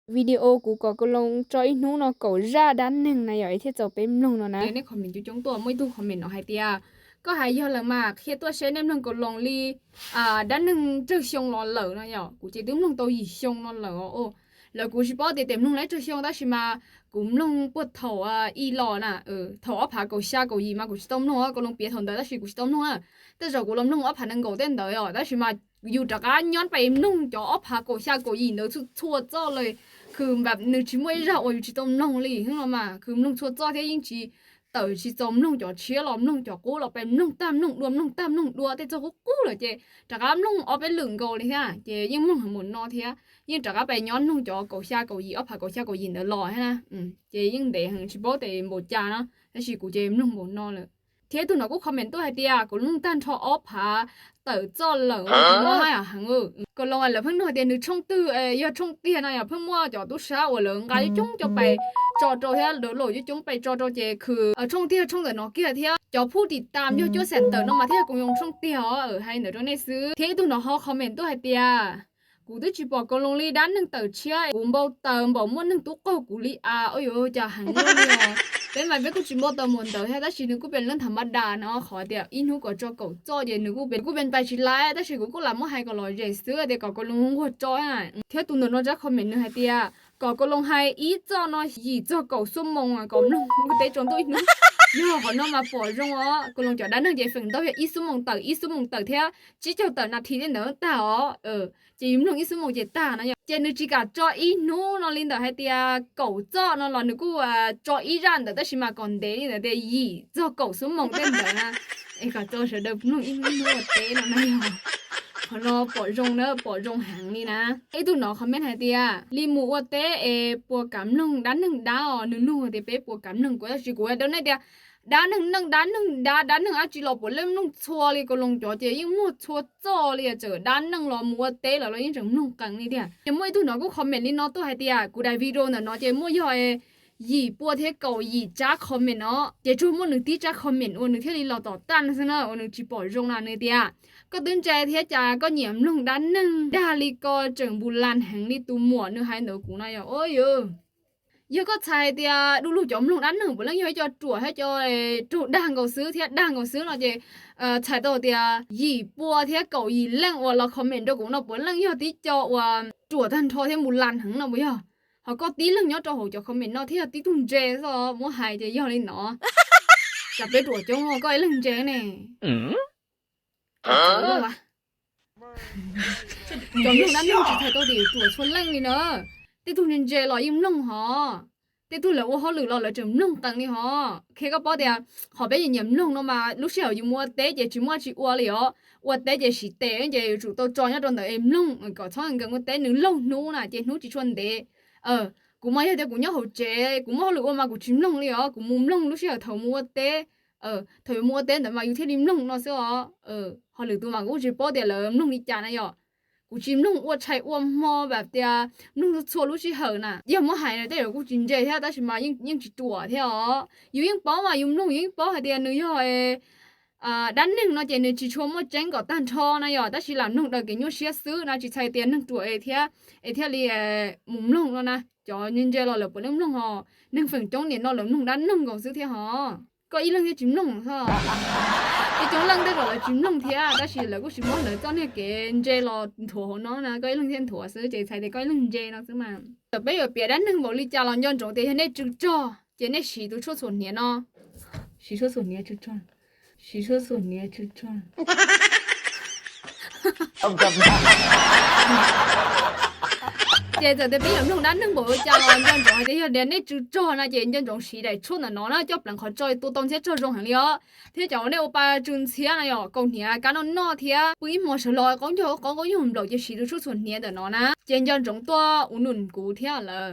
video kuv kom Koos Loos tso ib hnub no kaum zaj dab neeg na yom, es thiaj txaus peb mloog no na. Nej comment coob coob tuaj, muaj ib tug comment no hais tias, koj hais yog lawm mas qhia tuaj seb nej mloog Koos Loos li dab neeg tsawg xyoo los lawm no yom. Kuv ces twb mloog tau yim xyoo no lawm os. Lawv kuv tsis paub tias tes mloog lawm tsawg xyoo tab sis mas kuv mloog puag thaum i los na, thaum ob phav kaum xya kaum yim mas kuv tsis tau mloog, Koos Loos piav thaum ntawd tab sis kuv tsis tau mloog na. Tej zaum kuv los mloog ob phav nees nkaum tej ntawd os, tab sis mas yus rov qab nyob pais mloog cov ob phav kaum xya kaum yim ntawd txhua txhua txoj li, khwv nws tsis muaj ib zaj uas yus tsis tau mloog li no mas khwv mloog txhua txoj thiab yeej tsis tawm tsis txaus mloog cov tshiab los mloog cov qub los pais mloog tag mloog dua mloog tag mloog dua, tej txoj qub qub lawm ces rov qab mloog ob peb lwm nkaus li thiab ces yeej mloog heev npaum no thiab. Yeej rov qab pais nyob mloog cov kaum xya kaum yim ob phav kaum xya kaum yim ntawd los thiab na. Ces yeej ntev heev tsis paub tes npaum cas no, tab sis kuv ces mloog npaum no lawm. Thiab ib tug no kuj comment tuaj hais tias, kuv mloog tag nrho ob phav tawm txoj lawm, kuv mloog heev. Koos Loos lawv pheej nug tias nws tshooj twg, yog tshooj tiag no yog pheej muaj cov tub sab uas lawv nqa coob coob coj pais tso rau thiab download coob coob pais tso rau ces khwv tshooj tiag tshooj ntawm no kiag thiab cov phub tis tam yog cuaj xees ntawm no mas thiaj yog Koos Loos tshooj tiag os. Hais ntawd rau nej xwb. Thiab ib tug no ho comment tuaj hais tias, kuv twb tsis pom Koos Loos li dab neeg tawm tshiab, kuv npau taws npaum muaj neeg tub qaug kuv li as. Ua yuav cas heev li os. Peb mas peb kuj tsis npau taws npaum ntawd thiab tab sis nws kuj pes leej tham ma das no, qhov tias ib hnub kom tso kaum txoj ces nws kuj pes kuj pes ntais tsis laiv tab sis kuv kuj lam muab hais kom lom zem xwb tias kom Koos Loos nquag tso. Thiab tus ntawm no rab comment nws hais tias kom Koos Loos hais ib txoj no yim txog kaum xuab moos kom mloog ua teb tsaus ntuj ib hnub. Yog qhov no mas pom zoo os, Koos Loos cov dab neeg ces feem ntau yog ib xuab moos tawm ib xuab moos tawm thiab tsib caug tawm nas this tej ntawd tag os. Ces yus mloog ib xuab moos ces tag no yom. Ces nws tsis kam tso ib hnub no li ntawm hais tias kaum txoj no los nws kuj tso ib zaj ntawd tab sis mas kom ntev li ntawd tias yim txog kaum xuab moos tej ntawd na. Es kom txaus sawv daws mloog ib hnub ua teb no na yog. Qhov no pom zoo na, pom zoo heev li na. Ib tug no comment hais tias li mus ua teb es puas kam mloog dab neeg dab os, nws nug tias peb puas kam mloog, kuv tab sis kuv hais rau nej tias dab neeg neej dab neeg dab dab neeg dab tsi los puav leej mloog txhua li, Koos Loos cov ces yeej muaj txhua txoj li, txawm dab neeg los mus ua teb lawm los yeej tseem mloog qees li tiag. Ces muaj ib tug no kuj comment li no tuaj hais tias kuv daim video ntawm no ces muaj yog yim pua thiab kaum yim tsab comment no ces tsuas muaj nws tib tsab comment uas nws thiaj li los tom taj xwb na, uas nws tsis pom zoo na, nws tias koj twb ntse thiab cas koj nyiam mloog dab neeg dag li ko, tseem npu las heev li tus muam nws hais ntawd kuv na yog. Yog koj txhais tias du lug cov mloog dab neeg puav leej yog ib co ruam thiab cov raug dag nkaus xwb thiab dag nkaus xwb no ces txhais tau tias yim pua thiab kaum yim leej uas los comment rau kuv no puav leej yog tib co uas ruam tag nrho thiab npu las heev no puas yog? Ho koj tib leeg nyob rau hauv cov comment no thiaj yog tib tug ntse xwb, muab hais ces yog li no. Tsam peb ruam coob koj ib leeg ntse ne. Cov mloog dab neeg tsis txhais tau tias ruam txhua leej li na. Tej tug ntse ntse los yeej mloog hos. Tej tug lawv ua hauj lwm los lawv tseem mloog qees li hos. Qhia koj paub tias qhov peb nyiam nyiam mloog no mas lub sij hawm yus mus ua teb ces tsis muaj tsi ua li os. Ua teb ces siv tes ces yuav tsum tau tso nyob rau ntawd es mloog kom txhob nkees ua teb nws laug hnub na ces hnub tsis tshua ntev. Kuv mas yog tias kuv nyob hauv tsev kuv muaj hauj lwm ua mas kuv tsis mloog li os, kuv mus mloog lub sij hawm thaum mus ua teb. Thaum yuav mus ua teb ntawd mas yus thiaj li mloog no xwb os. Ho lwm tus mas kuv kuj tsis paub tias lawv mloog li cas na yom. Kuv tsis mloog ua tshais ua hmo vam tias mloog txhua lub sij hawm na. Yog muab hais tej zaum kuj tsis ntse thiab tab sis mas yeej tsis ruam thiab os. Yus yeej paub mas yus mloog yus yeej paub hais tias nws yog dab neeg no ces nws tsis tshua muaj tseeb kom tag nrho na yom, tab sis lam mloog daws kev nyuaj siab xwb na, tsis txhais tias neeg ruam es thiab es thiaj li mus mloog no na. Cov ntse ntse los lawv puav leej mloog hos, neeg feem coob nim no lawv mloog dab neeg nkaus xwb thiab hos. Koj ib leeg thiaj tsis mloog xwb. Ib coob leej tej zaum lawv tsis mloog thiab tab sis lawv kuj tsis muab lawv txoj niag kev ntse los nthuav hauv no na, koj ib leeg thiaj nthuav xwb ces txhais tias koj ib leeg ntse no xwb mas. Txawm peb yuav piav dab neeg npaum li cas los nco ntsoov tias yog nej tsw tsog ces nej siv tus tshuaj txhuam hniav no. Siv tshuaj txhuam hniav tsw tsog. Siv tshuaj txhuam hniav tsw tsog. Ces txawm tias peb yuav mloog dab neeg npaum li cas los nco ntsoov hais tias yog tias nej tsw tsog no ces nco ntsoov siv daim tshuaj ntawm no na, coj pleev qhov tso tua tau ntxhiab tsog zoo heev li os. Thiab cov uas nej ua pa tsw ntxhiab na yom, kaus hniav kab noj noj thiab pw ib hmo sawv los qaub ncaug qaub nkaub nyuag nplaum ces siv tus tshuaj txhuam hniav ntawm no na, ces nco ntsoov tuaj ua num kuv thiab lawm.